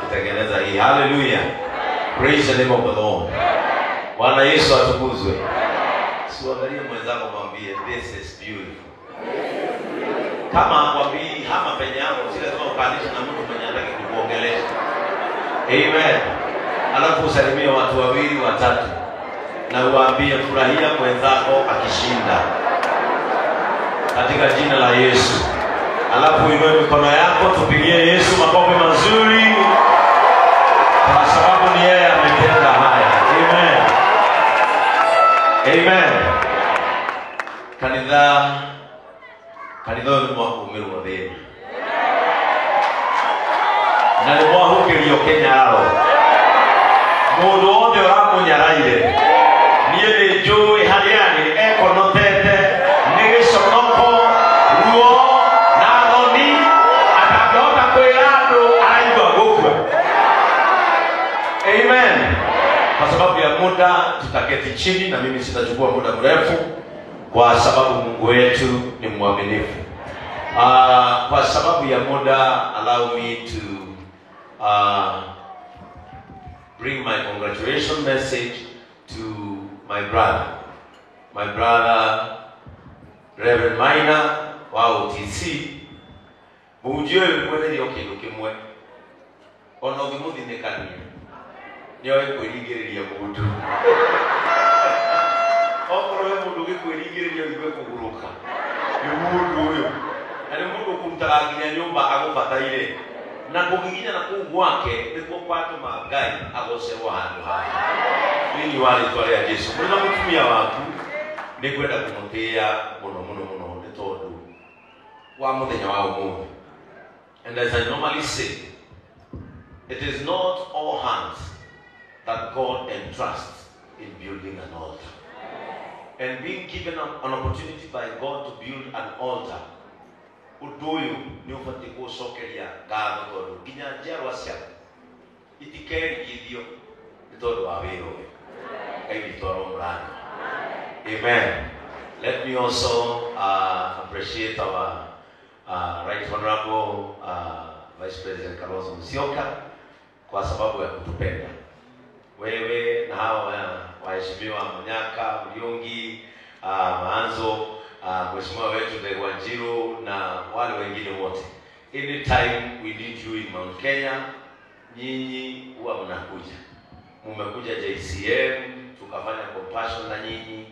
kutengeneza hii. Hallelujah. Praise the name of the Lord. Bwana Yesu atukuzwe. Siangalie mwenzako mwambie this is beautiful. Kama akwambii hama penye yako, si lazima ukanishe na mtu mwenye hataki kukuongelesha. Amen. Alafu usalimie watu wawili watatu na uwaambie furahia mwenzako akishinda, katika jina la Yesu. Alafu uinue mikono yako tupigie Yesu makofi mazuri, kwa sababu ni yeye ametenda haya. Amen. Amen. Kanitha ni mwakumirwo thina na nĩ mwahũkĩrio kĩnyararo. Mũndũ wothe ũramũnyaraire, niĩ nĩ njũĩ harĩa arĩ ekonotete nĩ gĩconoko, ruo na thoni, atangĩhota kwĩra andũ araigua gũkua. Amen. Kwa sababu ya muda tutaketi chini, na mimi sitachukua muda mrefu kwa sababu Mungu wetu ni mwaminifu. Kwa sababu ya muda, allow me to bring my congratulation message to my brother Reverend Maina wa OTC. Mũhunjia ũyũ ngwetheria o kĩndũ kĩmwe, ona ũngĩmũthinĩkania nĩoĩ kwĩringĩrĩria mũndũ. Okorwo he mũndũ ũngĩkwĩringĩrĩria ũigue kũgurũka, nĩ mũndũ ũyũ. Na nĩ mũndũ ũkũrutaga nginya nyũmba agũbataire, na kũgiginya na kũu gwake nĩkuo kwatũma Ngai agocerwo handũ haha thĩinĩ wa rĩtwa rĩa Jesu. Mũrĩ na mũtumia waku, nĩngwenda kũmũtĩĩa mũno mũno mũno nĩ tondũ wa mũthenya wa ũmũthĩ. And as I normally say, it is not all hands that God entrusts in building an altar. And being given an opportunity by God to build an altar, ũndũ ũyũ nĩ ũbatiĩ kũũcokeria ngatho tondũ nginya njiarwa ciaku itikerigithio nĩ tondũ wa wĩra ũyũ. Ngai witũ aromũrathima. Amen. Let me also appreciate our Right Honorable Vice President Kalonzo Musyoka kwa sababu ya kutupenda. Wewe na hawa waheshimiwa Munyaka, Muriungi, Maanzo, mheshimiwa wetu Ndegwa Njiru na wale wengine wote. Anytime we need you in Mount Kenya, nyinyi huwa mnakuja. Mmekuja JCM, tukafanya compassion na nyinyi,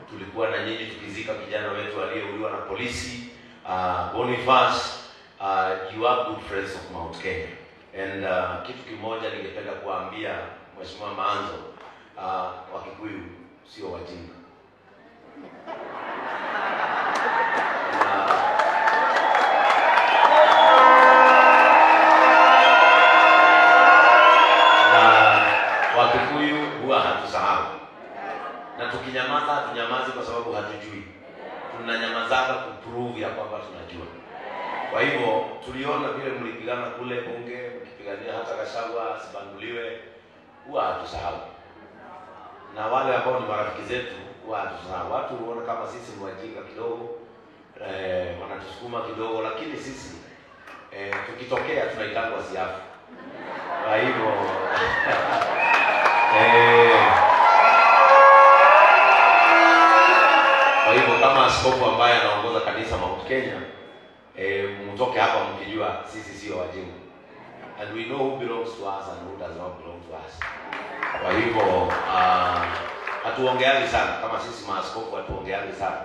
tulikuwa na nyinyi tukizika kijana wetu aliyeuliwa na polisi, Boniface. You are good friends of Mount Kenya. And kitu kimoja ningependa kuambia Mheshimiwa Maanzo, Wakikuyu sio wajinga. Na Wakikuyu huwa hatusahau. Na tukinyamaza hatunyamazi kwa sababu hatujui. Tunanyamazaga kuprove ya kwamba tunajua. Kwa hivyo tuliona vile mlipigana kule bunge, mkipigania hata Gachagua asibanduliwe, huwa hatusahau. Na wale ambao ni marafiki zetu huwa hatusahau. Watu huona kama sisi ni wajinga kidogo, wanatusukuma kidogo, lakini sisi tukitokea tunaitangwa siafu. Kwa hivyo kwa hivyo kama askofu ambaye anaongoza kanisa Mount Kenya, mtoke hapa mkijua sisi sio wajinga. And we know who belongs to us and who does not belong to us. Kwa hivyo hatuongeani sana kama sisi maaskofu, hatuongeani sana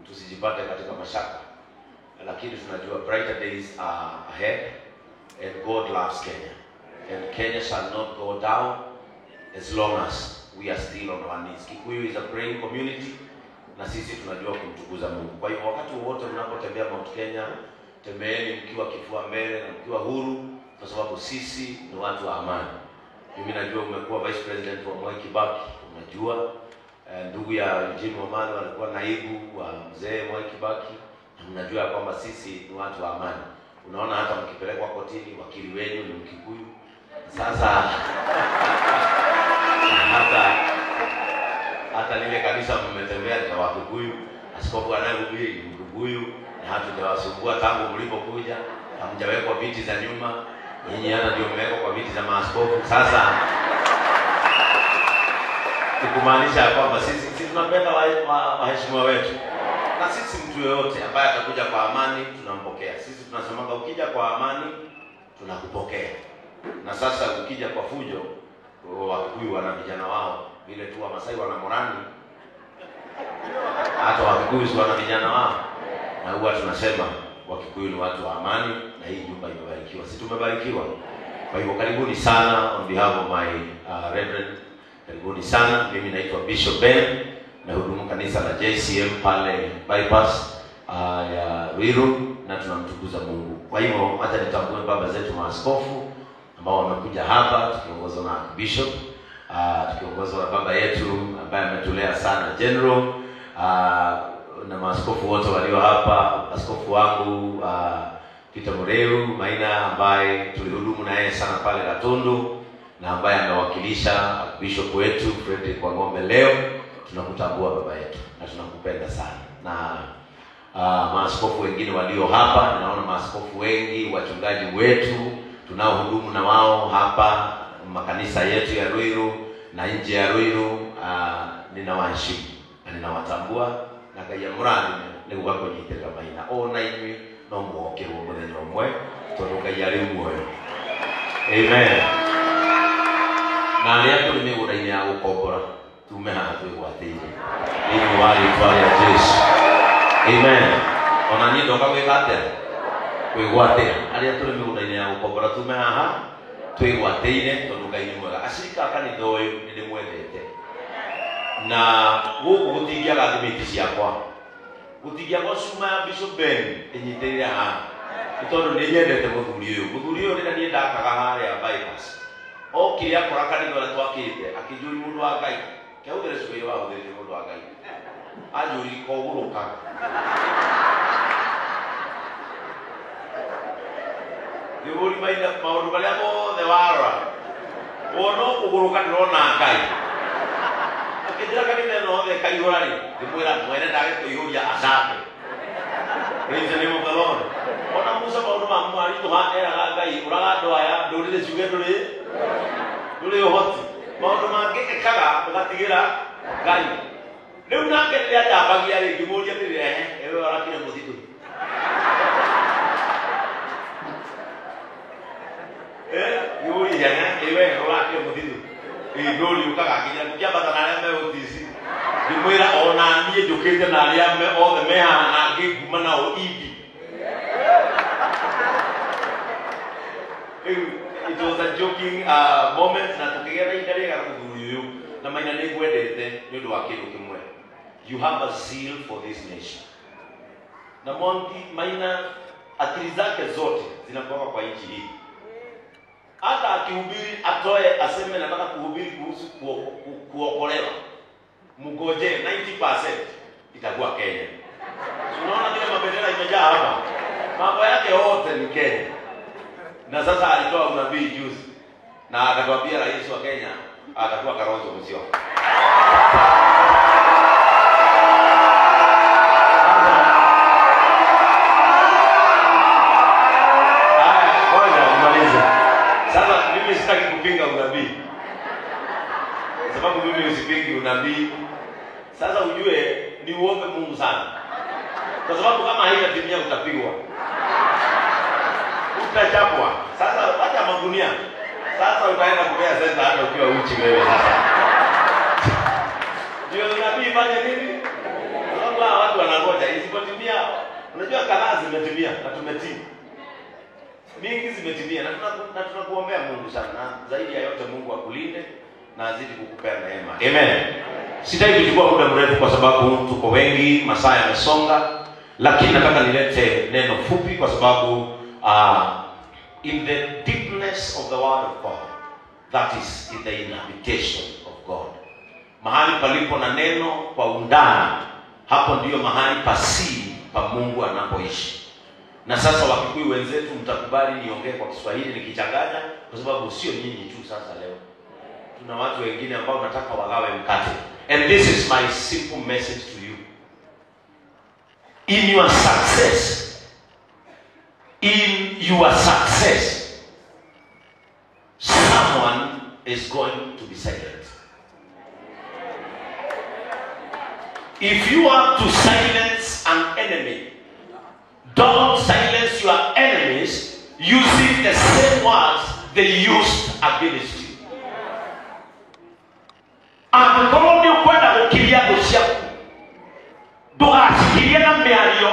tusijipate katika mashaka, lakini tunajua brighter days are ahead and God loves Kenya, and Kenya shall not go down as long as we are still on our knees. Kikuyu is a praying community, na sisi tunajua kumtukuza Mungu. Kwa hivyo wakati wote mnapotembea Mount Kenya, tembeeni mkiwa kifua mbele na mkiwa huru, kwa sababu sisi ni watu wa amani. Mimi najua umekuwa Vice President wa Mwai Kibaki, unajua ndugu ya Eugene Wamalwa alikuwa naibu wa mzee Mwai Kibaki, na mnajua kwamba sisi ni watu wa amani. Unaona hata mkipelekwa kotini wakili wenu ni Mkikuyu. Sasa hata lile kanisa mmetembea ni Wakikuyu, askofu anayehubiri ni Mkikuyu, na hatujawasumbua tangu mlipokuja, hamjawekwa viti za nyuma. Nyinyi hata ndio mmewekwa kwa viti za maaskofu. Sasa kumaanisha kwamba sisi tunapenda waheshimiwa wetu, na sisi mtu yoyote ambaye atakuja kwa amani tunampokea. Sisi tunasemanga ukija kwa amani tunakupokea. Na sasa ukija kwa fujo, Wakikuyu wana vijana wao vile tu Wamasai wana morani, hata Wakikuyu wana vijana wao, na huwa tunasema Wakikuyu ni watu wa amani, na hii nyumba imebarikiwa. Sisi tumebarikiwa. Kwa hivyo karibuni sana on behalf of my reverend, karibuni sana. Mimi naitwa Bishop Ben, nahudumu kanisa la JCM pale bypass ya Ruiru, na tunamtukuza Mungu. Kwa hivyo hata nitambue baba zetu maaskofu ambao wamekuja hapa tukiongozwa na Bishop, tukiongozwa na baba yetu ambaye ametulea sana General, na maaskofu wote walio hapa, askofu wangu Peter Mureu Maina ambaye tulihudumu na yeye sana pale Gatundu, na ambaye amewakilisha Bishop wetu Frederick Wangombe leo. Tunakutambua baba yetu na tunakupenda sana. Na maaskofu wengine walio hapa, ninaona maaskofu wengi, wachungaji wetu tunaohudumu na wao hapa makanisa yetu ya Ruiru na nje ya Ruiru, ninawaheshimu na ninawatambua, na Ngai amũrathime nĩguo akũnyitĩrĩra maina ona inyuĩ no mwokĩrwo mũthenya ũmwe tondũ Ngai arĩ muoyo. Amen. Na arĩa tũrĩ mĩgũnda-inĩ ya gũkombora tume haha twĩgwatĩire thĩinĩ wa rĩtwa rĩa Jesũ. Amen. Ona niĩ ndoka gwĩka atĩa? Kwĩgwatĩra. Arĩa tũrĩ mĩgũnda-inĩ ya gũkombora tume haha twĩgwatĩire tondũ Ngai nĩ mwega. Acirika a kanitha ũyũ nĩ ndĩmwendete, na gũkũ gũtingĩaga thimiti ciakwa, gũtingĩaga cuma ya Bishop Ben ĩnyitĩrĩre haha, nĩ tondũ nĩ nyendete mũthuri ũyũ. Mũthuri ũyũ rĩrĩa niĩ ndakaga harĩa bypass, okire akora kanitha ũrĩa twakĩte, akĩnjũria mũndũ wa Ngai, kĩahũthĩre cuba ĩrĩa wahũthĩrire mũndũ wa Ngai, anjũririe kogũrũka. Ngĩmũria maina maũndũ marĩa mothe warora wona ũkũgũrũka ndĩrona Ngai. Akĩnjĩra kanitha ĩno yothe ĩkaihũra rĩ, ngĩmwĩra mwene ndage kũihũria acambe. Praise the name of the Lord. Ona Musa maũndũ ma maritũha eraga Ngai, ũraga andũ aya ndũrĩrĩ ciuge ndũrĩ ũhoti. Maũndũ mangĩ ekaga ũgatigĩra Ngai. Rĩu nake rĩrĩa njambagia rĩ, ngĩmũria atĩrĩrĩ, ehe, ewe ũrakire mũtitũ. Ngĩmũria, ehe, ewe ũrakire mũtitũ. Ndũrĩ ũkaga nginya ngĩambata na arĩa me OTC. Ngĩmwĩra ona niĩ njũkĩte na arĩa othe me haha na ngĩnguma nao ibi. It was a joking moment, na tukĩgĩa na ihinda rĩega na mũthuri ũyũ, na Maina nĩ ngwendete nĩ ũndũ wa kĩndũ kĩmwe. You have a zeal for this nation. Na Mwangi Maina akili zake zote zinakuwa kwa nchi hii. Hata akihubiri atoe aseme nataka kuhubiri kuhusu kuokolewa, mgoje 90% itakuwa Kenya. Unaona vile mabendera imejaa hapa. Mambo yake yote ni Kenya. Na sasa alitoa unabii juzi na akatwambia rais wa Kenya atakuwa Kalonzo Musyoka. Haya, ngoja nimalize. Sasa mimi sitaki kupinga unabii, sababu mimi usipingi unabii. Sasa ujue ni uombe Mungu sana, kwa sababu kama haitatimia utapigwa, utachapwa. Sasa acha magunia. Sasa utaenda kupea senta hata ukiwa uchi wewe sasa. Ndio unabii fanye nini? Kwa sababu watu wanangoja isipotimia. Unajua kadhaa zimetimia na tumetii. Mingi zimetimia na tunakuombea Mungu sana. Na zaidi ya yote Mungu akulinde na azidi kukupea neema. Amen. Sitaki kuchukua muda mrefu kwa sababu tuko wengi, masaa yamesonga, lakini nataka nilete neno fupi kwa sababu in the deepness of the word of God, that is in the inhabitation of God. Mahali palipo na neno kwa undani, hapo ndiyo mahali pasiri pa Mungu anapoishi. Na sasa Wakikuyu wenzetu mtakubali niongee kwa Kiswahili nikichanganya, kwa sababu sio nyinyi tu sasa leo. Tuna watu wengine ambao nataka wagawe mkate. And this is my simple message to you. In your success, in your success, is going to be silent. If you want to silence an enemy, don't silence your enemies using the same words they used against you. Angĩkorwo nĩ ũkwenda gũkiria thũ ciaku, ndũgacikirie na mĩario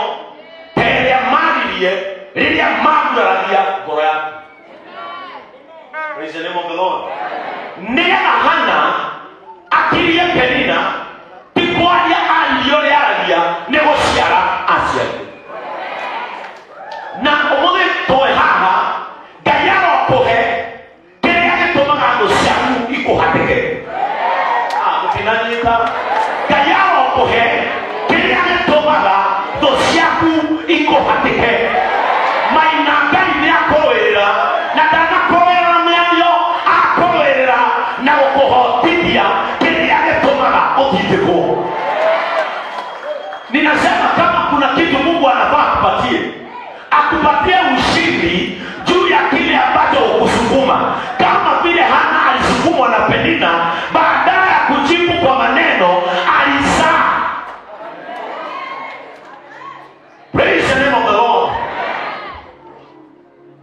ta ĩrĩa maririe rĩrĩa maguraragia ngoro yaku. Praise the name of the Lord. Nĩgetha Hana akirie Penina, ti kwaria aririe ũrĩa aragia, nĩ gũciara aciarire. Na ũmũthĩ tũĩ haha, Ngai arokũhe kĩrĩa gĩtũmaga thũ ciaku ikũhatĩke. Mũtinanyita. Ngai arokũhe kĩrĩa gĩtũmaga thũ ciaku ikũhatĩke. Maina Ngai nĩakũrũĩrĩra, na ndanakũrũĩrĩra na mĩario, akũrũĩrĩra na gũkũhotithia kĩrĩa gĩtũmaga ũtindĩkwo. Ninasema kama kuna kitu Mungu anafaa akupatie, akupatie ushindi juu ya kile ambacho hukusukuma. Kama vile Hana alisukumwa na Penina, baadaye ya kujibu kwa maneno alizaa. Praise the name of the Lord.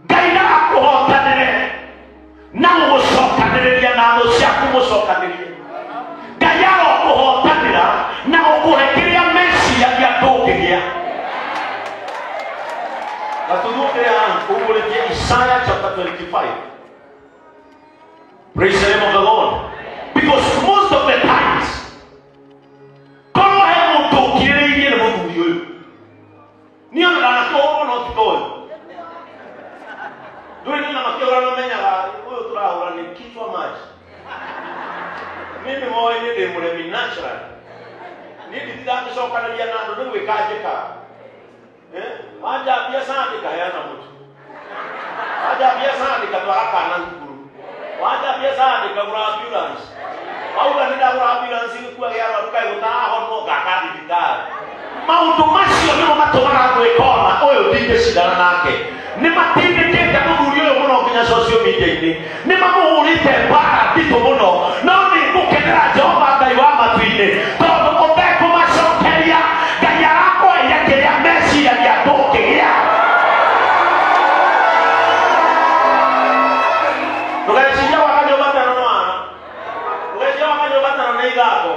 Ngai ndagakũhotanĩre na gũgũcokanĩrĩria na thũ ciaku mũcokanĩrie. Ngai arokũhotanĩra na gũkũhe kĩrĩa meciragia ndũngĩgĩa. Isaiah chapter 25. Praise the name of the Lord. Because most of the times, korwo he mũndũ ũkirĩrĩirie nĩ mũthuri ũyũ. Niĩ ona ndanakĩhũrwo no ti ta ũyũ. Ndũĩ niĩ ona makĩhũra mamenyaga ũyũ tũrahũra nĩ kichwa maji. Niĩ nĩmoĩ niĩ ndĩ mũremi natural. Niĩ nditindaga ngĩcokanĩria na andũ, nĩ gwĩka njĩkaga. Wanjambia sana nikaheana mũtu. Wanjambia sana nikatwara kana thukuru. Wanjambia sana nikagũra ambulance. Wauga nĩ ndagũra ambulance gĩkua gĩa arwaru kaĩ gũtarahonwo ngaka thibitarĩ. Maũndũ macio nĩmo matũmaga gwĩkona ũyũ ndingĩcindana nake. Nĩ matindĩkĩte mũthuri ũyũ mũno nginya social media-inĩ. Nĩ mamũhũrĩte mbara nditũ mũno. No nĩ ngũkenera Jehova Ngai wa matu-inĩ tondũ ũtekũmacokeria Ngai arakũheire kĩrĩa meciragia ndũngĩgĩa. Ndũgecirie gwaka nyũmba ta ĩno nĩ wara. Ndũgecirie gwaka nyũmba ta ĩno nĩ ithako.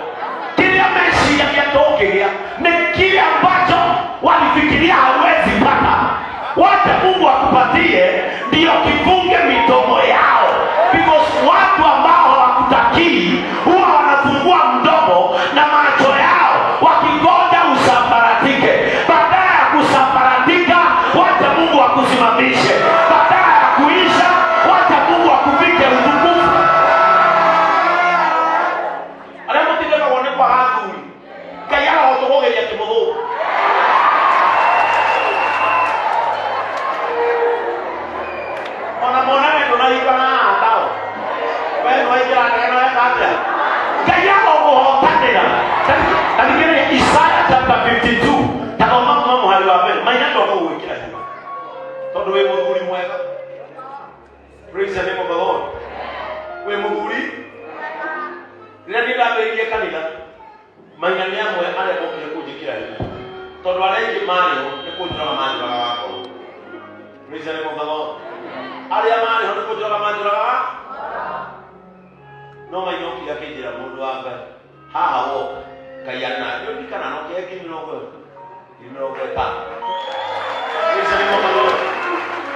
Kĩrĩa meciragia ndũngĩgĩa nĩ kile ambacho walifikiria hauwezi pata. Wacha Mungu akupatie ndio kifunge midomo yao. Because watu ambao hawakutakii huwa wanafungua mdomo na macho yao wakingoja usambaratike. Badala ya kusambaratika, wacha Mungu akusimamishe. Badala ya kuisha, wacha Mungu akuvike utukufu. Arĩa mũtindĩkagwo nĩ kwaga athuri, Ngai arahota kĩmũthũngũ. Ona mona we ndũnahingana haha tao. We nĩwaingĩra ndege na weka atĩa? Ngai arokũhotanĩra. Ta thikĩrĩria Isaiah chapter 52. Ta thoma kuma mũhari wa mbere. Maina ndoka gũgwĩkĩra hinya. Tondũ wĩ mũthuri mwega. Praise the name of the Lord. Wĩ mũthuri. Rĩrĩa niĩ ndambĩrĩirie kanitha, maina nĩ amwe arĩa mokire kũnjĩkĩra hinya. Tondũ arĩa aingĩ marĩ ho nĩ kũnjũraga manjũragaga ngoro. Praise the name of the Lord. Arĩa marĩ ho nĩ kũnjũraga manjũragaga. No maina okire akĩnjĩra mũndũ wa Ngai, haha woka Ngai arĩ nawe. Nĩũririkana no kĩhe ngiri mĩrongo ĩtano. Praise the name of the Lord.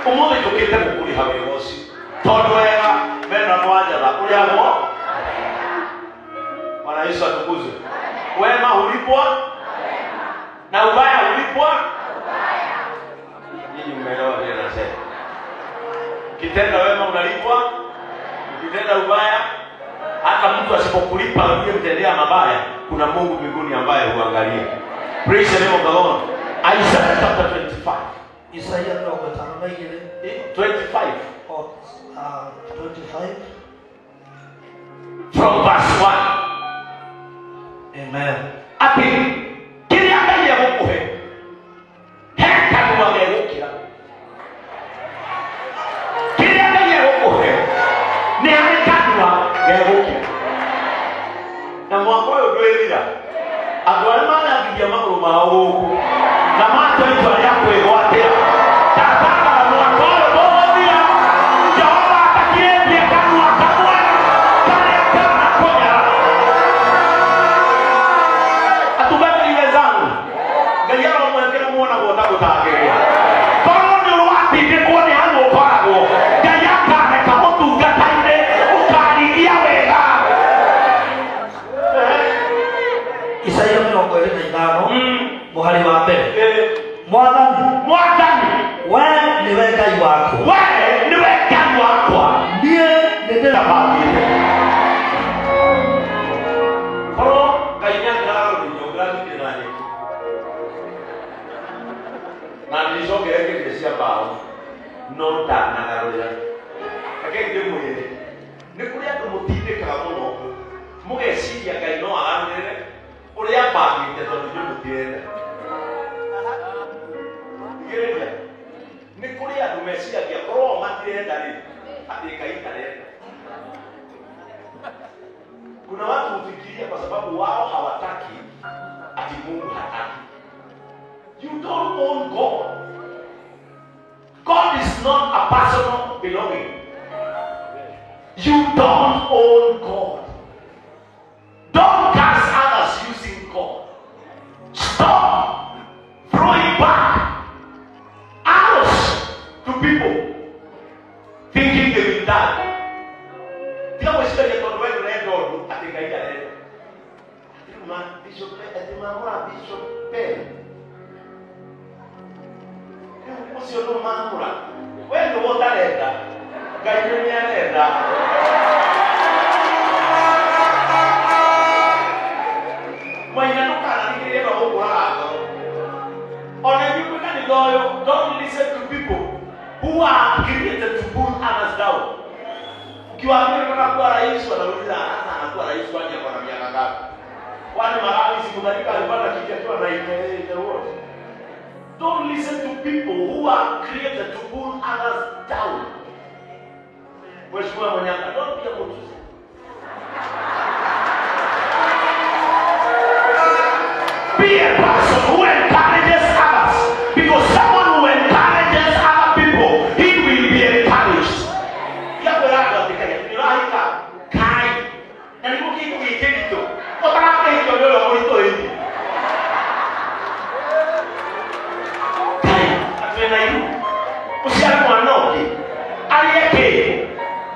Ũmũthĩ njũkĩte gũkũrĩha wĩra ũcio. Tondũ wega mena mwanjatha ũrĩhagwo. Bwana Yesu atukuzwe. Wema hulipwa na ubaya hulipwa. Nyinyi mmeelewa vile nasema. Ukitenda wema unalipwa, ukitenda ubaya, hata mtu asipokulipa uliyemtendea mabaya, kuna Mungu mbinguni ambaye huangalia. Praise the name of the Lord. Isaiah chapter 25. Isaiah 52. 25. 25. From verse 1. Amen. Ati kĩrĩa Ngai egũkũhe, he kanua gegũkĩra. Kĩrĩa Ngai egũkũhe nĩ harĩ kanua mao gũkũ na matua itua rĩa kwĩgwatĩra ndatangatha mwaka ũyũ tũgũthira Jehova atakirĩtie kanua kamwe karĩa kanakũnyara. Atungatĩri wenzangu, Ngai aromwekĩra muonagwo ta gũtangĩgĩa korwo nĩ ũrwatindĩkwo nĩ hau ũkoragwo Ngai akaneka ũtungata-inĩ ũkarigia wega. Isaia 25 mũhari wa mbere. Mwathani, Mwathani, we nĩwe Ngai wakwa, we nĩwe Ngai wakwa, niĩ nĩndĩrabangĩte. Korwo Ngai nĩangĩragarũrĩire ũngĩrathikire na nyeki na nĩcokerekeire cia mbaũ no ndanagarũrĩra. Reke ndĩmwĩre nĩ kũrĩ andũ mũtindĩkaga mũno mũgeciria Ngai no agarũrĩre ũrĩa bangĩte tondũ inyuĩ mũtirenda. Thikĩrĩria, nĩ kũrĩ andũ meciragia korwo o matirenda rĩ atĩ Ngai ndarenda. Kuna watu hufikiria kwa sababu wao hawataki ati Mungu hataki. You don't own God. God is not a personal belonging. You don't own God. Don't curse others using God. Stop throwing back arrows to people thinking they will die. Tiga gwĩciragia tondũ we ndũrenda ũndũ atĩ Ngai ndarenda. Atĩ ma Bishop atĩ mamũra Bishop Ben. Rĩu ũcio nĩ mamũra. We nĩwe ũtarenda. Ngai nĩ arenda. Maina ndũkanathikĩrĩrie andũ a gũkũraga ngoro. Ona ithuĩ kwĩ kanitha ũyũ, don't listen to people who are created to pull others down. Ukiwaambia unataka kuwa rais, wanauliza sasa anakuwa rais kwani ako na miaka ngapi? Kwani Malawi si Mutharika alipata kiti akiwa na the world. Don't listen to people who are created to pull others down. Mheshimiwa Manyanga, don't be a Mutuse. Be a person who encourages others, because someone who encourages other people, he will be encouraged. Yakwĩra andũ atĩ Ngai nĩ ũrahika kai na nĩguo kĩhiko gĩ kĩritũ ũtarakĩhikio nĩ ũrĩa mũritũhĩire. Kai atĩ wĩna ihu ũciare mwana ũngĩ arĩe kĩ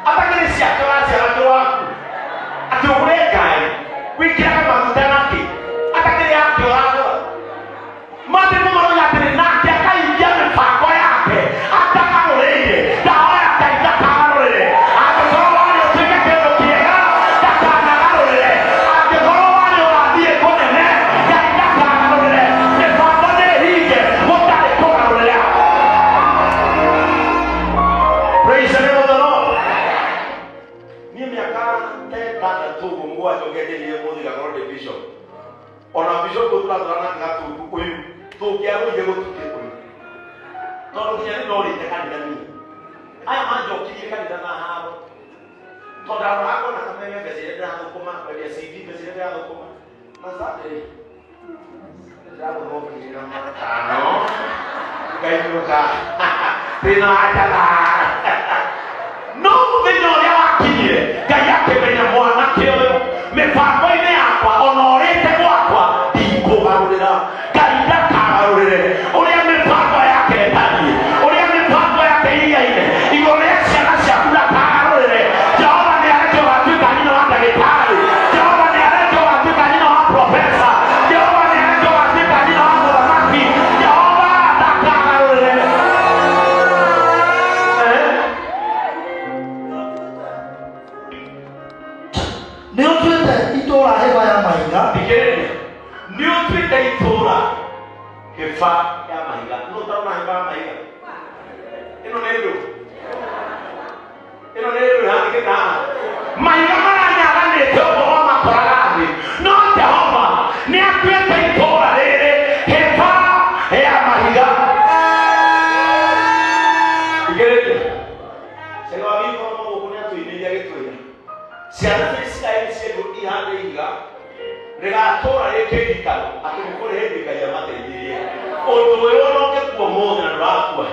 atakĩrĩ ciake waciara kĩ waku atĩ ũgũre ngari wĩkĩraga maguta nakĩ atakĩrĩ yake ũragũra. Maandĩko maroiga atĩrĩ nake akahingia mĩbango yake atagarũrĩire. Ndahoya Ngai ndakagarũrĩre. Angĩkorwo warĩ ũtuĩke kĩndũ kĩega ndakanagarũrĩre. Angĩkorwo warĩ ũrathiĩ kũnene Ngai ndakagarũrĩre. Mĩbango nĩ ĩhinge gũtarĩ kũgarũrĩra. Praise the name of the Lord. Niĩ mĩaka ta ĩtandatũ ũguo mũgwanja ũngĩanjĩrire mũthĩ ngakorwo ndĩ bishop. Ona bishop ũyũ tũratwarana nake Gatundu ũyũ tũngĩarũire gũtukĩ ũyũ tondũ nginya nĩ ndorĩte kanitha niĩ. Aya manjokirie kanitha na haro tondũ ndaroraga ngona kameme mbeca iria ndĩrathũkũma kwendia CD mbeca iria ndĩrathũkũma na Sunday ndĩragũrwo ngiri na matano ngainũka thĩna wa njara. No mũthenya ũrĩa wakinyire Ngai akĩmenya mwanake ũyũ mĩbango-inĩ yakwa ona ũrĩte gwakwa ndikũgarũrĩra. Ngai ndakagarũrĩre ũrĩa mĩbango yake ĩtariĩ, ũrĩa mĩbango yake ĩigaine igũrũ rĩa ciana ciaku ndakagarũrĩre. Jehova nĩ areke ũgatuĩka nyina wa ndagĩtarĩ. Jehova nĩ areke ũgatuĩka nyina wa profesa. Jehova nĩ areke ũgatuĩka nyina wa mũthamaki. Jehova ndakagarũrĩre. Nĩ ũtuĩte itũũra hĩba ya mahiga. Thikĩrĩria, nĩ ũtuĩte itũũra hĩba ya mahiga. Nũ ũtarona hĩba ya mahiga? Ĩno nĩ ndũ, ĩno nĩ ndũ ĩhandĩkĩte haha. Mahiga maranyaganĩte ũguo makoraga thĩ, no Jehova nĩ atuĩte itũũra rĩrĩ hĩba ya mahiga. Thikĩrĩria, Cega wa gĩkorwo gũkũ nĩ atũinĩire agĩtwĩra ciana cia Isiraeli ciendwo ihande ihiga rĩgatũũra rĩ kĩririkano atĩ nĩ kũrĩ hĩndĩ Ngai amateithirie. Ũndũ ũyũ ũrongĩkua ũmũthĩ na ndũrakua,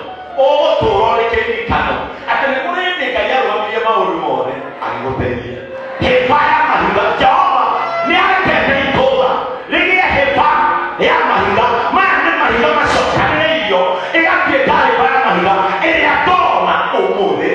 ũgũtũũra ũrĩ kĩririkano atĩ nĩ kũrĩ hĩndĩ Ngai arũgamirie maũndũ mothe agĩgũteithia. Hĩba ya mahiga, Jehova nĩ arekete itũũra rĩgĩe hĩba ya mahiga. Maya nĩ mahiga macokanĩrĩirio ĩgatuĩka hĩba ya mahiga ĩrĩa tũrona ũmũthĩ.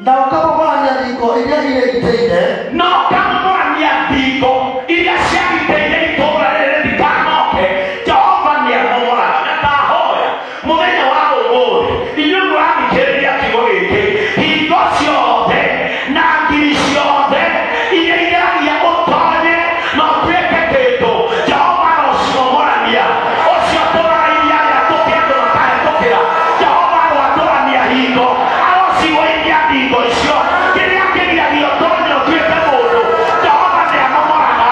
Na ũkamomorania thingo iria irĩ gitĩire, na ũkamomorania thingo iria ciagitĩire itũũra rĩrĩ rĩtikanoke. Jehova nĩamomoraga. Na ndahoya mũthenya wa ũmũthĩ inyuĩ mũrathikĩrĩria kiugo gĩkĩ, hingo ciothe na ngiri ciothe iria igeragia ũtonye na ũtuĩke kĩndũ, Jehova arocimomorania. Ũcio tũrarairia arĩa tũkĩ andũ makahĩtũkĩra, Jehova aroatũrania hingo, arocigũithia thingo icio. Kĩrĩa kĩgiragia ũtonye ũtuĩke mũndũ, Jehova nĩamomoraga,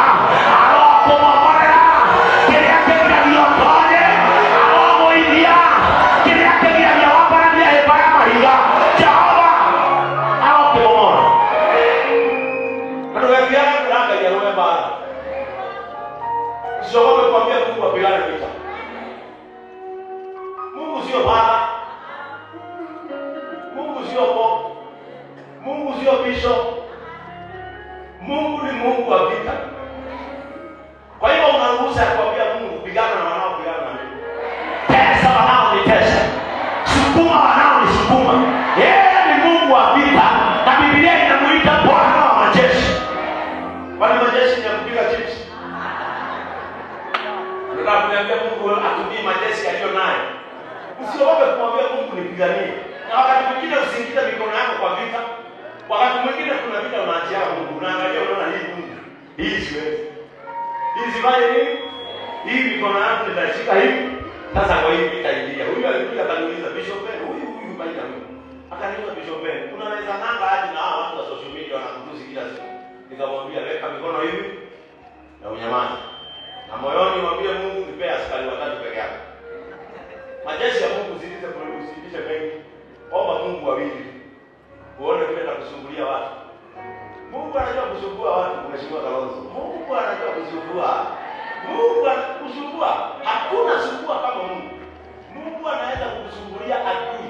arokũmomorera. Kĩrĩa kĩgiragia ũtonye, arogũithia. Kĩrĩa kĩgiragia wambaranie hĩba ya mahiga, Jehova arokĩmomora. Na ndũgetigĩre kwĩra Ngai arũe mbaara. Usiogope kuambia Mungu apigane vita. Mungu sio baba, Mungu sio pop, Mungu sio bishop. Mungu ni Mungu wa vita. Kwa hivyo una ruhusa ya kuambia Mungu, pigana na wanaopigana na mimi, tesa wanaonitesa, sukuma wanaonisukuma. Yeye ni Mungu wa vita, na Biblia inamuita Bwana wa majeshi. Kwani majeshi ni ya kupiga chips? Unataka kuniambia Mungu atumie majeshi aliyo nayo? Usiogope kumwambia Mungu nipiganie. Na wakati mwingine usiingize mikono yako kwa vita. Wakati mwingine kuna vita unaachia Mungu, unaangalia unaona hii Mungu, hii siwezi. Hii sifanye nini? Hii mikono yangu nitashika hivi. Sasa kwa hii vita ingia. Huyu alikuja akaniuliza Bishop Ben, huyu baina huyu. Akaniuliza Bishop Ben, unaweza nanga aje na hawa watu wa social media wanakutusi kila siku? Nikamwambia weka mikono hivi na unyamaze. Na moyoni mwambie Mungu nipe askari watatu peke yake. Majeshi ya Mungu usiitishe usiitishe mengi. Omba Mungu wawili. Uone vile atakusumbulia watu. Mungu anajua kusumbua watu, Mheshimiwa Kalonzo. Mungu anajua kusumbua. Mungu anakusumbua. Hakuna sumbua kama Mungu. Mungu anaweza kukusumbulia adui.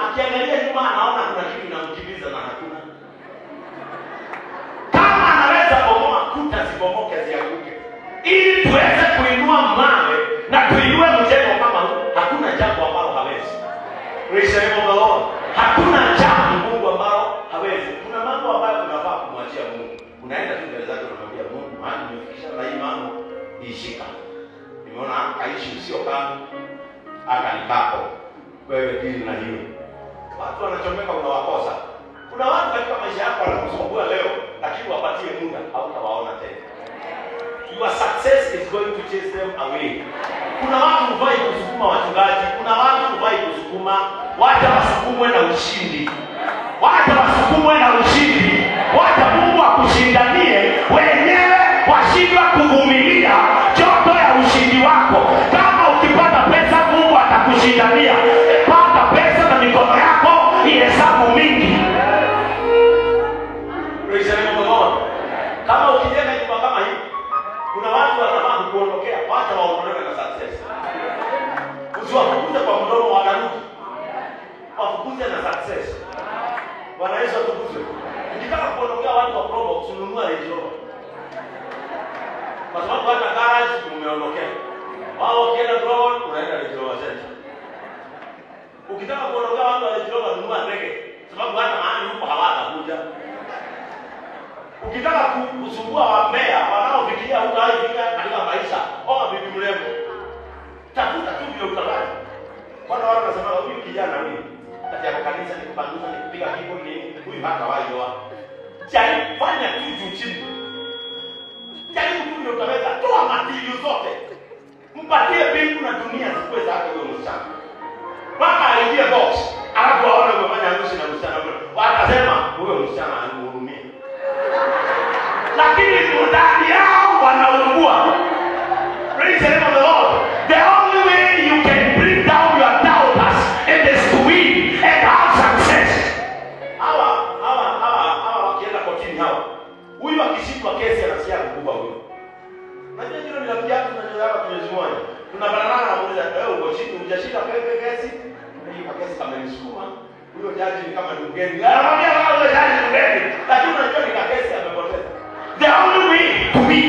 Akiangalia nyuma anaona kuna kitu kinamkimbiza na hakuna. Kama anaweza bomoa kuta zibomoke zianguke, ili tuweze kuinua mawe na tuinue mjengo kama huu, hakuna jambo ambalo hawezi. Praise the name of the Lord. Hakuna jambo Mungu ambalo hawezi. Kuna mambo ambayo unafaa kumwachia Mungu. Unaenda tu mbele zake unamwambia Mungu, maana nimefikisha na hii mambo ishika. Nimeona kaishi usio kangu, aka ni kako. Wewe dili na hiyo. Watu wanachomeka unawakosa. Kuna watu katika maisha yako wanakusumbua leo, lakini wapatie muda, hautawaona tena. Your success is going to chase them away. Kuna watu hufai kusukuma wachungaji, kuna watu hufai kusukuma, wacha wasukumwe na ushindi. Wacha wasukumwe na ushindi. Wacha Mungu akushindanie, wenyewe washindwa kuvumilia joto ya ushindi wako. Kama ukipata pesa Mungu atakushindania. Pata pesa na mikono yako ihesabu mingi. Praise the name of the Lord. Kama ukijenga nyumba kama hii, kuna watu wanafaa kukuondokea, wacha waondolewe na success. Usiwafukuze kwa mdomo, watarudi. Wafukuze na success. Bwana Yesu atukuzwe. Ukitaka kuondokea watu wa Probox, ununua Range Rover. Kwa sababu hata garage umeondokea. Wao wakienda Global, unaenda Range Rover Center. Ukitaka kuondokea watu wa Range Rover, nunua ndege. Sababu hata mahali huko hawatakuja. Ukitaka kusumbua wambea wanaofikiria hutawahi katika maisha, oa bibi mrembo. Tafuta tu vile utafanya. Kwanza watu wanasema huyu kijana huyu kati ya kanisa ni kupanguza ni kupiga keyboard nini, huyu hatawahi oa. Jaribu fanya tu juu chini. Jaribu tu vile utaweza, toa material zote. Mpatie mbingu na dunia zikuwe zake huyo msichana. Mpaka aingie box, alafu aone umefanya harusi na msichana huyo. Watasema huyo msichana alimhurumia. Lakini ndani yao wanaungua. Praise the name of the Lord. The only way you can bring down your doubters it is to win and have success. Hawa wakienda kotini hawa. Huyu akishindwa kesi anasikia kama ni mgeni. Anamwambia wewe jaji ni mgeni, lakini unajua ni kesi amepoteza. The only way to be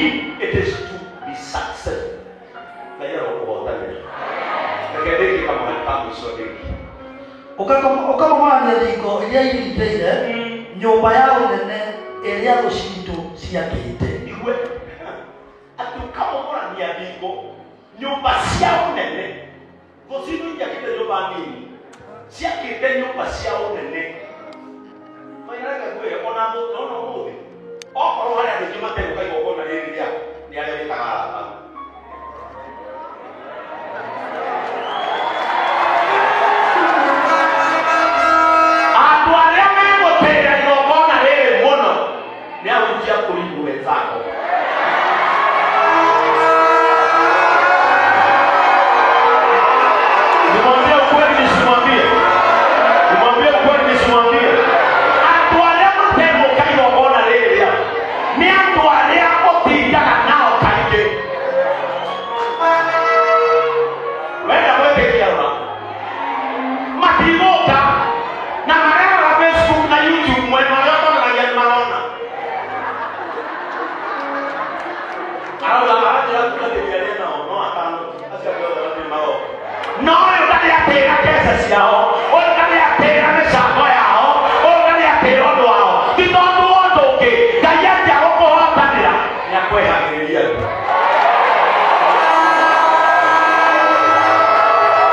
it is to be successful. Na yeye roho. Kama Ukamomorania thingo iria irigitĩire nyũmba ya ũnene ĩrĩa thũ ciitũ ciakĩte. Igue atĩ ũkamomorania thingo nyũmba cia ũnene, thũ ciitũ itiakĩte nyũmba nini, ciakĩte nyũmba cia ũnene. Mairega ngwĩre ona ũmũthĩ okorwo harĩ andũ aingĩ mategũka igongona rĩrĩ rĩaku nĩ arĩa wĩtaga arata. Andũ arĩa megũtĩĩra igongona rĩrĩ mũno nĩ ahunjia kũrigwo wenzako. Nimwambie ukweli nisimwambie? Nimwambie ukweli nisimwambie? Andũ arĩa mategũka igongona rĩrĩ rĩaku nĩ andũ arĩa ũtindaga nao kaingĩ. Wenda gwĩtĩkia rora matigũka na marerora Facebook na YouTube mwena ũrĩa ũtonanagia nĩ marona. Arauga aranjĩra tungatĩri arĩa nao no atano acio angĩ othe matirĩ maroka. No ũyũ ndarĩ atĩra mbeca ciao, ũyũ ndarĩ atĩra mĩcango yao, ũyũ ndarĩ atĩra ũndũ wao. Ti tondũ wa ũndũ ũngĩ, Ngai anjia gũkũhotanĩra nĩ akwehagĩrĩria andũ.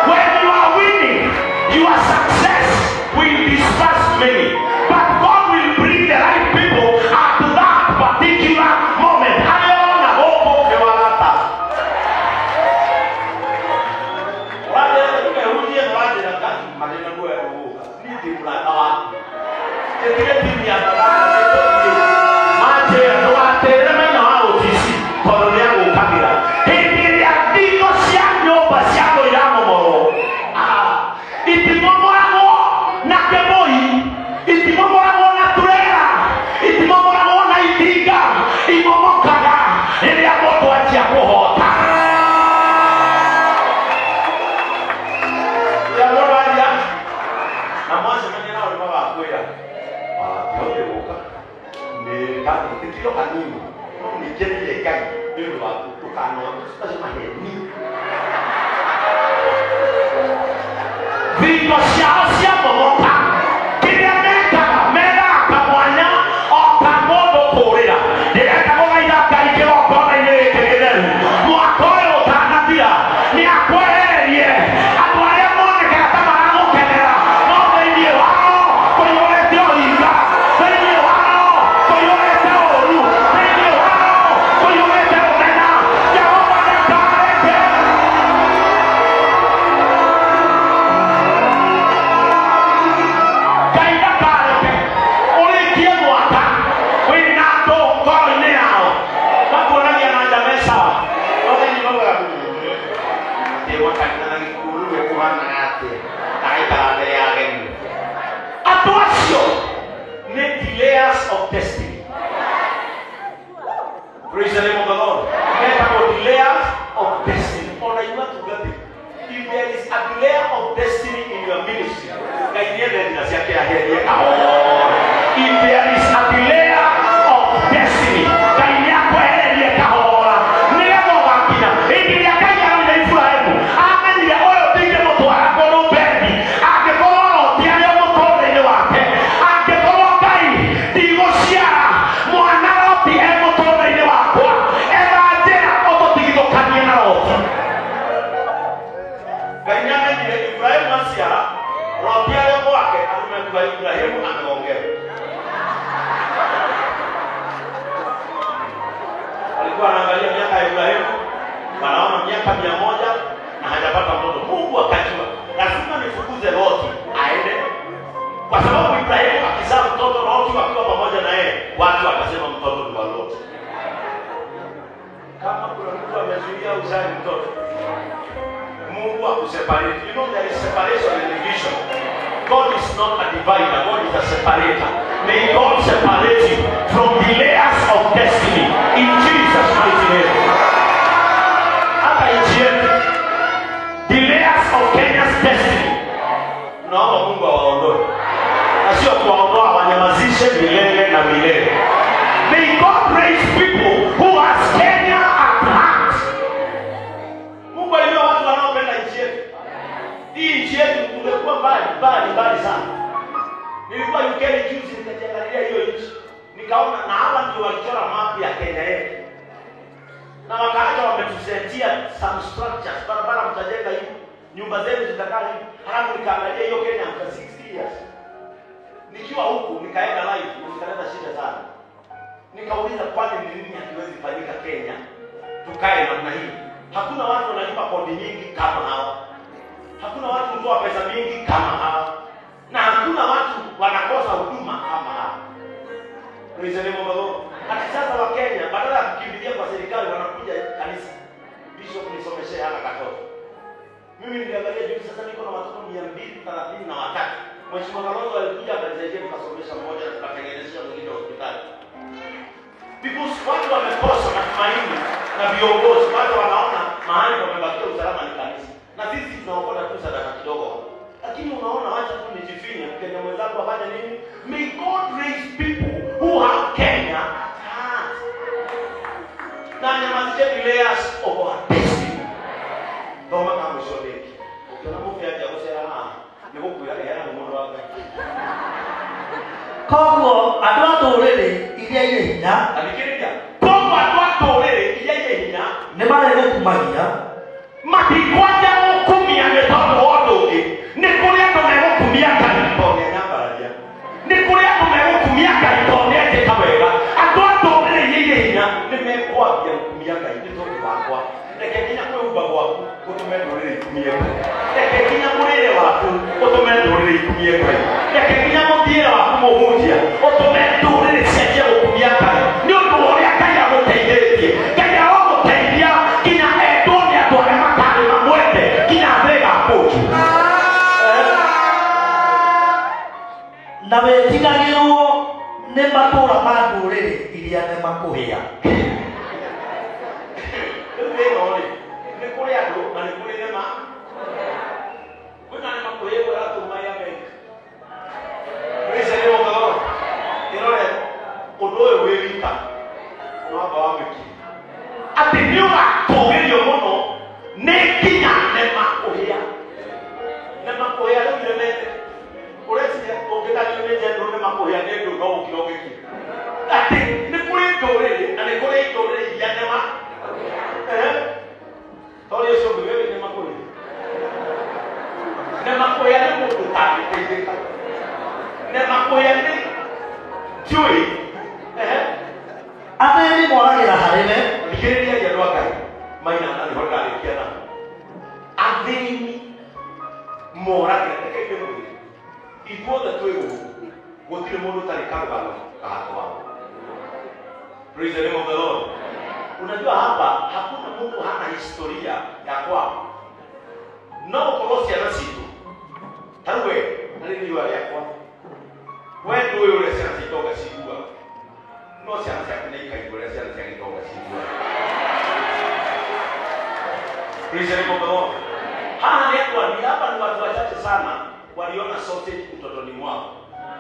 When you are winning, your success will disperse many, but God will bring the right people at that particular moment. Harĩa gũkũ nĩ warata. Ũranjĩra ndũkehunjie na ũranjĩra Ngai marĩ na guoya gũgũka. Niĩ ndĩ mũrata waku. Njĩtire timu ya manjĩra ndũgatĩre mena wa OTC tondũ nĩ agũkagĩra. Hĩndĩ ĩrĩa thingo cia nyũmba ciakwo iramomorwo, itimomoragwo na kĩbũi, itimomoragwo na turera, itimomoragwo na itinga, imomokaga rĩrĩa mũndũ anjia kũhota. Rĩrĩa mũndũ anjia na mwacemania nao nĩ magakwĩra ndihotire gũka nĩ ndatĩkio hanini no nĩ ngenire Ngai nĩ ũndũ waku ndũkanone macio maheni. Thingo ciao ciamomoka kĩrĩa mekaga methaga kamwanya o ta mũndũ kũũrĩra. Ndĩrenda gũthaitha Ngai kĩgongona-inĩ gĩkĩ gĩtheru mwaka ũyũ ũtanathira nĩ akwehererie andũ arĩa monekaga ta maragũkenera no thĩinĩ wao kũiyũrĩte ũhinga, thĩinĩ wao kũiyũrĩte ũũru, thĩinĩ wao kũiyũrĩte rũmena. Jehova ndakareke. Ngai ndakareke ũrĩkie mwaka wĩna andũ ngoro-inĩ yao makuonagia na nja me sawa no thĩinĩ maugaga ndĩ gwa kanitha na gĩkuũ rĩu ĩkũhanaga atĩa na gaikara mbere ya ageni. Andũ acio nĩ delayers of destiny. Praise the name of the Lord. Metagwo delayers of destiny. Ona inyuĩ atungatĩri, if there is a delayer of destiny in your ministry, Ngai nĩethe njĩra ciake aherie kahora. If there is a delayer of destiny, Ngai nĩakwehererie kahora nĩgetha ũgakinya. Hĩndĩ ĩrĩa Ngai aronire Iburahĩmu, amenyire ũyũ ndingĩmũtwara kũndũ bendi angĩkorwo Loti arĩ o mũtũũrĩre-inĩ wake, angĩkorwo Ngai ndigũciara mwana Loti e mũtũũrĩre-inĩ wakwa, etha njĩra ũtũtigithũkanie na Loti. Ngai nĩamenyire Iburahĩmu aciara Loti arĩ o gwake, arũme kuga Iburahĩmu ameongewe. Walikuwa wanaangalia miaka ya Ibrahimu, wanaona miaka 100 na hajapata mtoto. Mungu akajua lazima nifukuze Loti aende, kwa sababu Ibrahimu akizaa mtoto Loti wakiwa pamoja na yeye, watu wakasema mtoto ni wa Loti. Kama kuna mtu amezuia uzae mtoto, Mungu akuseparate. You know there is separation in division. God is not a divider, God is a separator. May God separate you from the layers of destiny in Jesus' mighty name. Hata nchi yetu, the layers of Kenya's destiny, tunaomba Mungu awaondoe. Na sio kuwaondoa, wanyamazishe milele na milele. May God raise people who has Kenya at heart. Mungu alijua watu wanaopenda nchi yetu. Hii nchi yetu tungekuwa mbali mbali mbali sana. Nilikuwa UK juzi nikajiangalia hiyo nchi. Nikaona na hawa ndio walichora map ya Kenya yetu. Na wakaacha wametusetia some structures, barabara mtajenga hivi, nyumba zenu zitakaa hivi. Halafu nikaangalia hiyo Kenya after 60 years. Nikiwa huku nikaenda live na nikaleta shida sana. Nikauliza, kwani ni nini hakiwezi fanyika Kenya tukae namna hii? Hakuna watu wanalipa kodi nyingi kama hawa. Hakuna watu hutoa pesa mingi kama hawa. Na hakuna watu wanakosa huduma kama hawa. Praise the name of the Lord. Hata sasa wa Kenya badala ya kukimbilia kwa serikali wanakuja kanisa. Bishop nisomeshe hapa katoto. Mimi niliangalia juzi, sasa niko na watoto 233. Mheshimiwa Kalonzo alikuja akanisaidia tukasomesha mmoja na tukatengenezesha mwingine hospitali. Because watu wamekosa matumaini na viongozi, watu wanaona mahali pamebakia usalama ni kanisa. Na sisi tunaokota tu sadaka kidogo. Lakini unaona, wacha tu nijifinye, Mkenya mwenzako afanye nini? May God raise people who have Kenya at heart. Na nyamazishe the layers of our destiny. Thoma ka mũico rĩngĩ. Ũkĩona mũbĩa anjia gũcera haha, nĩ gũkwĩra ĩheana mũndũ wa Ngai. Koguo andũ a ndũrĩrĩ iria irĩ hinya Athikĩrĩria. Koguo andũ a ndũrĩrĩ iria irĩ hinya nĩ marĩgũkumagia, matikwanja gũkumia nĩ tondũ wa ũndũ ũngĩ. Nĩ kũrĩ andũ megũkumia Ngai tondũ nĩanyambararia. Nĩ kũrĩ andũ megũkumia Ngai tondũ nĩanjĩka wega. Andũ a ndũrĩrĩ iria irĩ hinya nĩ mekwambia gũkumia Ngai nĩ tondũ wakwa. Reke nginya kwĩhumba gwaku gũtũme ndũrĩrĩ ikumie Ngai. Reke nginya mũrĩre waku ũtũme ndũrĩrĩ ikumie Ngai. Reke nginya mũthiĩre waku mũhunjia ũtũme ndũrĩrĩ cianjie gũkumia Ngai nĩ ũndũ wa ũrĩa Ngai agũteithĩtie. Ngai arogũteithia nginya endwo nĩ andũ arĩa matarĩ mamwende nginya thĩ ĩgakũnjwo. Na wĩtigagĩrwo nĩ matũũra ma ndũrĩrĩ iria nĩmakũhĩa. Rĩu thĩna rĩ, nĩ kũrĩ andũ na nĩ kũrĩ nĩma. Kwĩna nĩma kũhĩa ĩratũma ya Amerika. Praise the name of the Lord. Ĩrore ũndũ ũyũ wĩ wika nĩ wamba wamĩki. Atĩ nĩ ũgatũgĩrio mũno nĩ nginya nĩma kũhĩa. Nĩma kũhĩa rĩu iremete. Ũreciria ũngĩtario nĩ njenderũ nĩma kũhĩa nĩ ũndũ no gũkira ũngĩkira. Atĩ nĩ kũrĩ ndũrĩrĩ na nĩ kũrĩ ndũrĩrĩ iria nĩma. Tondũ ũcio ũngĩ wewe nĩma kũhĩa. Nĩma kũhĩa nĩ mũndũ ũtangĩteithĩka. Nĩma kũhĩa nĩ ndiũĩ. Athĩni moragĩra harĩ we. Thikĩrĩria andũ a Ngai maina na nĩho ndarĩkia nao. Athĩni moragĩra, reke ndĩmwĩre, ithuothe twĩ gũkũ gũtirĩ mũndũ ũtarĩ karũgano ga kwao. Praise the name of the Lord. Unajua hapa hakuna mtu hana historia ya kwao. No ũkorwo ciana citũ ta rĩu we na rĩu riũa rĩakwa we ndũĩ ũrĩa ciana cia itonga ciguaga, no ciana ciaku nĩ ikaigua ũrĩa ciana cia gĩtonga ciguaga. Praise the name of the Lord. Haha ni watu, hapa ni watu wachache sana waliona sausage utotoni mwao.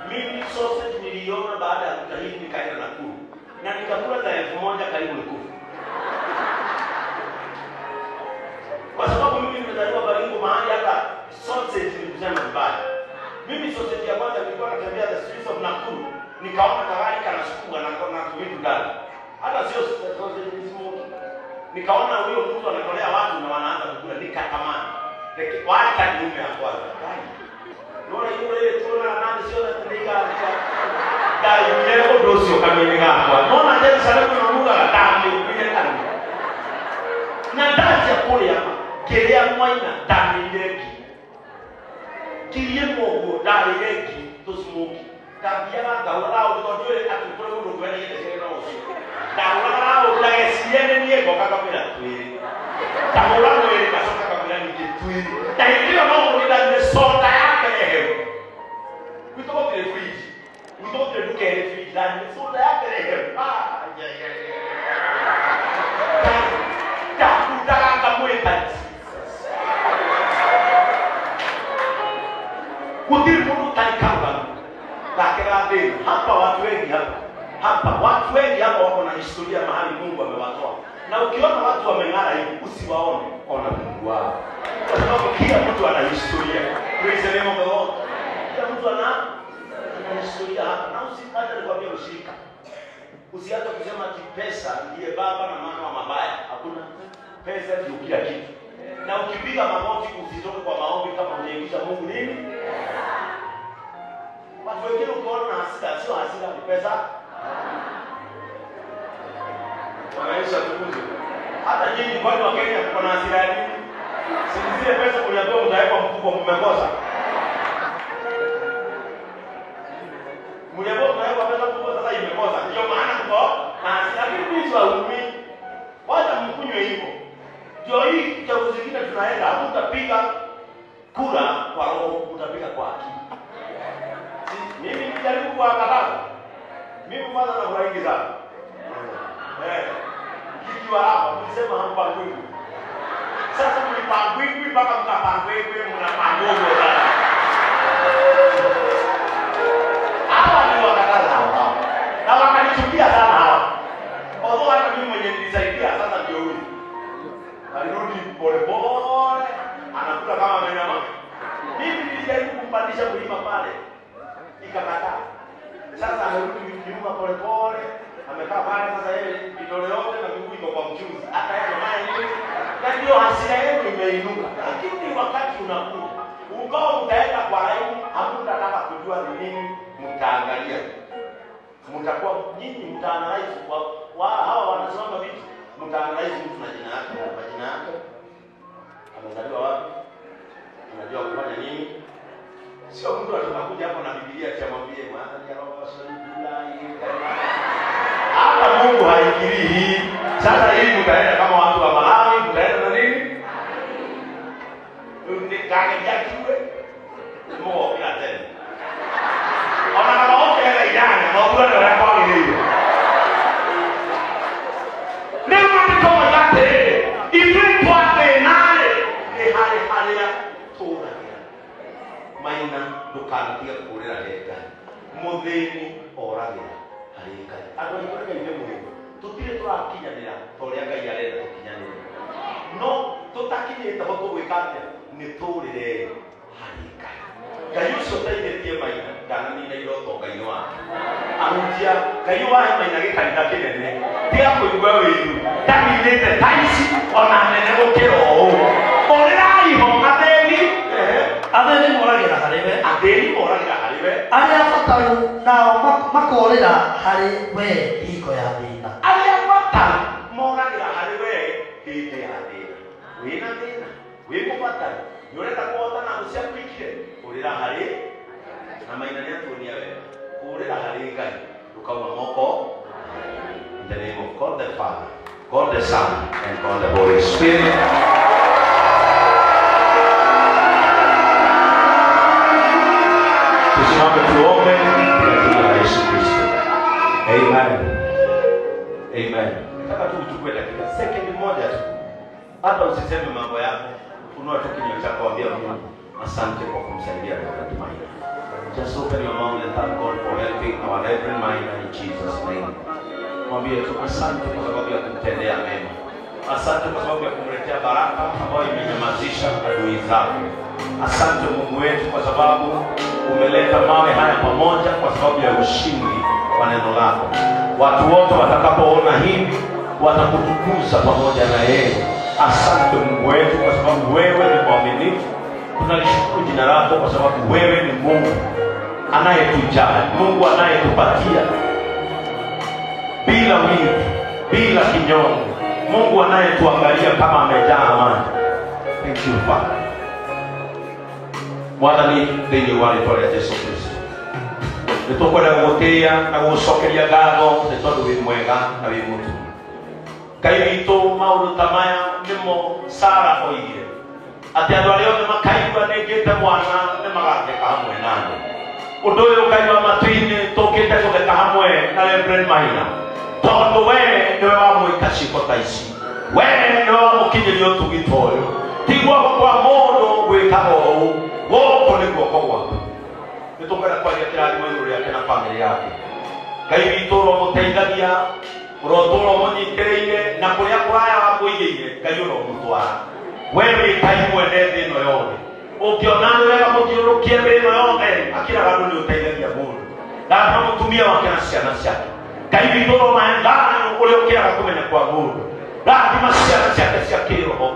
Mimi sausage niliona baada ya kutahiri nikaenda Nakuru na nikakula za 1000 karibu nikufe. Kwa sababu mimi nimezaliwa Baringo mahali hata sausage ni kusema vibaya. Mimi sausage ya kwanza nilikuwa natembea the streets of Nakuru, nikaona kagari kanasukuma na kona vitu ndani. Hata sio sausage ni smoky. Nikaona huyo mtu anatolea watu na wanaanza kukula, nikatamani. Wacha niume ya kwanza. Nona yule ile tuona nani sio na tendeka dai yule ũndũ ũcio kanua-inĩ gakwa. Nona Jerusalemu na mugaga ndamĩumire kanua. Na ndanjia kũrĩa kĩrĩa mwaina ndamĩire ngi. Ngirie ũguo ndarĩire ngi tũsmoki. Ndathiaga ngahũra raũndi tondũ ndiũĩ atĩ kũrĩ mũndũ ũngĩwendagia ciana ũcio. Ndahũraga raũndi na gĩciene niĩ ngoka ngamwĩra twĩrĩ. Ndahũra mwĩrĩ ngacoka ngamwĩra ningĩ twĩrĩ. Na hĩndĩ ĩyo no ũrĩ ndanyuire soda ya mbere hehu. Gwitũ gũtirĩ fridge. Gwitũ gũtirĩ nduka ĩrĩ fridge. Ndanyuire soda ya mbere hehu. Ah, yeah, yeah, yeah. Ndakundaga ngamwĩta Jesus. Gũtirĩ mũndũ ũtarĩ karũgano ga Gake hapa watu wengi hapa watu wengi hapa wako na historia mahali Mungu amewatoa. Na ukiona watu wameng'ara hivi usiwaone, ona Mungu wao. Kwa sababu kila mtu ana historia. Praise the name of the Lord. Kila mtu ana historia hapa. Na usipate nikwambia ushirika. Usianze kusema ati pesa ndiye baba na mama wa mabaya. Hakuna. Pesa ndio kila kitu. Na ukipiga magoti usitoke kwa maombi kama hujaingiza Mungu nini? Watu wengine ukiona na hasira, sio hasira ni pesa. Bwana Yesu atukuzwe. Hata nyinyi kwani wa Kenya mko na hasira ya nini? Si zile pesa mliambiwa mtawekwa mfuko mmekosa. Mliambiwa mtawekwa pesa mfuko sasa imekosa. Ndio maana mko na hasira. Lakini mimi siwaumii. Wacha mkunywe hivyo. Ndio hii chaguzi zingine tunaenda, hamtapiga kura kwa roho, utapiga kwa akili. Mimi nilijaribu kuwakataza. Mimi kwanza na kura nyingi sana. Kikiwa hapa mlisema hampangwi. Sasa mlipangwi mpaka mkapangwi mnapangwa sana. Hawa ni wakataza hawa. Na wakanichukia sana hawa. Although hata mimi mwenye nilisaidia sasa ndio huyu. Alirudi pole pole, anakula kama amenyama. Mimi nilijaribu kumpandisha mlima pale. Ikakataa. Sasa amerudi nyuma pole pole, amekaa pale sasa yeye vidole yote na miguu iko kwa mchuzi. Hata yeye maana nini? Na ndio hasira yenu imeinuka. Lakini wakati unakuja, ukao mtaenda kwa laini, hamtataka kujua ni nini, mtaangalia. Mtakuwa nyinyi mtaanalyze kwa hawa wanasimama vipi? Mtaanalyze mtu na jina yake, majina yake. Amezaliwa wapi? Anajua kufanya nini? Sio mtu atakuja hapo na Biblia atamwambie maana ya roho hata Mungu haingilii hii. Sasa hii mtaenda kama watu wa Malawi, mtaenda na nini? Ndikaje kiwe? Mungu bila tena. Ona kama wote ile idana, Mungu ndio anakuwa hiyo. Leo mtu yote itwe twate naye ni hali hali ya tora. Maina ndukanatige kũũrĩra he Ngai. Mũthĩni oragĩra harĩ Ngai. Andũ aitũ reke ithe mũthĩni. Tũtirĩ tũrakinyanĩra ta ũrĩa Ngai arenda tũkinyanĩre. No tũtakinyĩte ho tũgwĩka atĩa? Nĩ tũũrĩre harĩ Ngai. Ngai ũcio ũteithĩtie Maina ndananina iroto Ngai-inĩ wake. Ahunjia Ngai wahe Maina gĩkanitha kĩnene tiga kũigua wĩiru ndaninĩte ta ici ona nene gũkĩra ũũ. Ũrĩrai ho athĩni. Athĩni moragĩra harĩ we. Athĩni moragĩra harĩ we. Arĩa abataru nao makorĩra harĩ we hingo ya thĩna. Arĩa abataru moragĩra harĩ we hĩndĩ ya thĩna. Wĩna thĩna, wĩ mũbataru, nĩ ũrenda kũhotana thũ ciaku ikire, ũrĩra harĩ na Maina nĩ atuonia wega. Kũũrĩra harĩ Ngai ndũkauma moko. In the name of God the Father, God the Son, and God the Holy Spirit. Tusimame tuombe kwa jina la Yesu Kristo. Amen. Amen. Nataka tu uchukue dakika second moja tu. Hata usiseme mambo yako. Funua tu kinywa chako ambia Mungu asante kwa kumsaidia Reverend Maina. Just open your mouth and thank God for helping our Reverend Maina in Jesus name. Mwambie tu asante kwa sababu ya kumtendea mema. Asante kwa sababu ya kumletea baraka ambayo imenyamazisha adui zake. Asante Mungu wetu kwa sababu umeleta mawe haya pamoja kwa sababu ya ushindi wa neno lako. Watu wote watakapoona hivi watakutukuza pamoja na yeye. Asante Mungu wetu kwa sababu wewe ni mwaminifu. Tunalishukuru jina lako kwa sababu wewe ni Mungu anayetujali, Mungu anayetupatia bila wivu, bila kinyongo, Mungu anayetuangalia kama amejaa amani. Thank you Father. Mwathani thĩinĩ wa rĩĩtwa rĩa Jesu Kristo nĩ tũkwenda gũgũtĩĩa na gũgũcokeria ngatho nĩ tondũ wĩ mwega na wĩ mũtugi. Ngai witũ, maũndũ ta maya nĩmo Sara oigire atĩ andũ arĩa othe makaigua nĩngĩte mwana nĩ magatheka hamwe nani. Ũndũ ũyũ Ngai wa matu-inĩ tũkĩte gũtheka hamwe na Reverend Maina tondũ we nĩwe wamwĩka ciĩko ta ici, we nĩwe wamũkinyĩria ũtugi ta ũyũ. Ti guoko kwa mũndũ gwĩkaga ũũ, gũkũ nĩ guoko gwaku. Nĩ tũkwenda kwaria kĩrathimo igũrũ rĩake na bamĩrĩ yake. Ngai witũ ũromũteithagia, ũrotũra ũmũnyitĩrĩire na kũrĩa kũraya wamũigĩire Ngai ũromũtwara. We wĩ Ngai mwene thĩ ĩno yothe. Ũngĩona nĩ wega mũthiũrũrũkie thĩ ĩno yothe, akĩraga andũ nĩ ũteithagia mũndũ. Rathima mũtumia wake na ciana ciake. Ngai witũ ũromahe thayũ ũrĩa ũkĩraga kũmenya kwa mũndũ. Rathima ciana ciake cia kĩroho.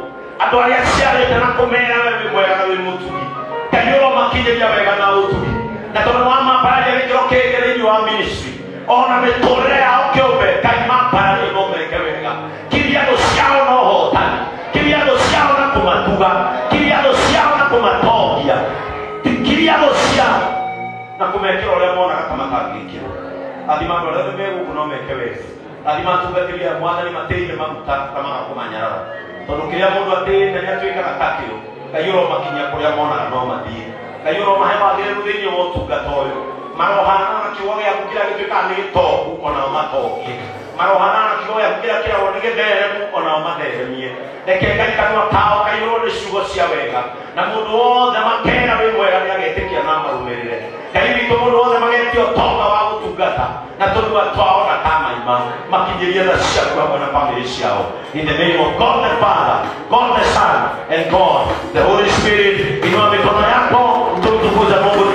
Andũ arĩa aciarĩte na kũmera we wĩ mwega na wĩ mũtugi. Ngai ũromakinyĩria wega na ũtugi. Na tondũ wamambararia gĩkĩro kĩngĩ thĩinĩ wa ministry, ona mĩtũrĩre yao kĩũmbe, Ngai mambararie no meke wega. Kiria thũ ciao na ũhotani, kiria thũ ciao na kũmatuga, kiria thũ ciao na kũmatongia, kiria thũ ciao na kũmekĩra ũrĩa monaga ta matangĩkĩra. Rathima andũ arĩa othe me gũkũ no meke wega. Rathima atungatĩri aya Mwathani matĩire maguta ta magakũmanyarara, tondũ kĩrĩa mũndũ atĩĩte nĩ atuĩkaga takĩo. Ngai ũromakinyia kũrĩa monaga no mathiĩ. Ngai ũromahe wagĩrĩru thĩinĩ wa ũtungata ũyũ. Marohanana na kiugo gĩaku kĩrĩa gĩtuĩkaga nĩ gĩtongu onao matongie. Marohanana na kiugo gĩaku kĩrĩa kĩragwo nĩ gĩtheremu onao matheremie. Reke Ngai kanua kao kaiyũrwo nĩ ciugo cia wega, na mũndũ wothe makera wĩ mwega nĩ agetĩkia na amarũmĩrĩre. Ngai witũ mũndũ wothe magetia ũtonga wa gũtungata na tũnua twao na kamaima makinyĩrie tha ciaku hamwe na bamĩrĩ ciao. In the name of God the Father, God the Son, and God the Holy Spirit, inua mikono yako tumtukuze Mungu.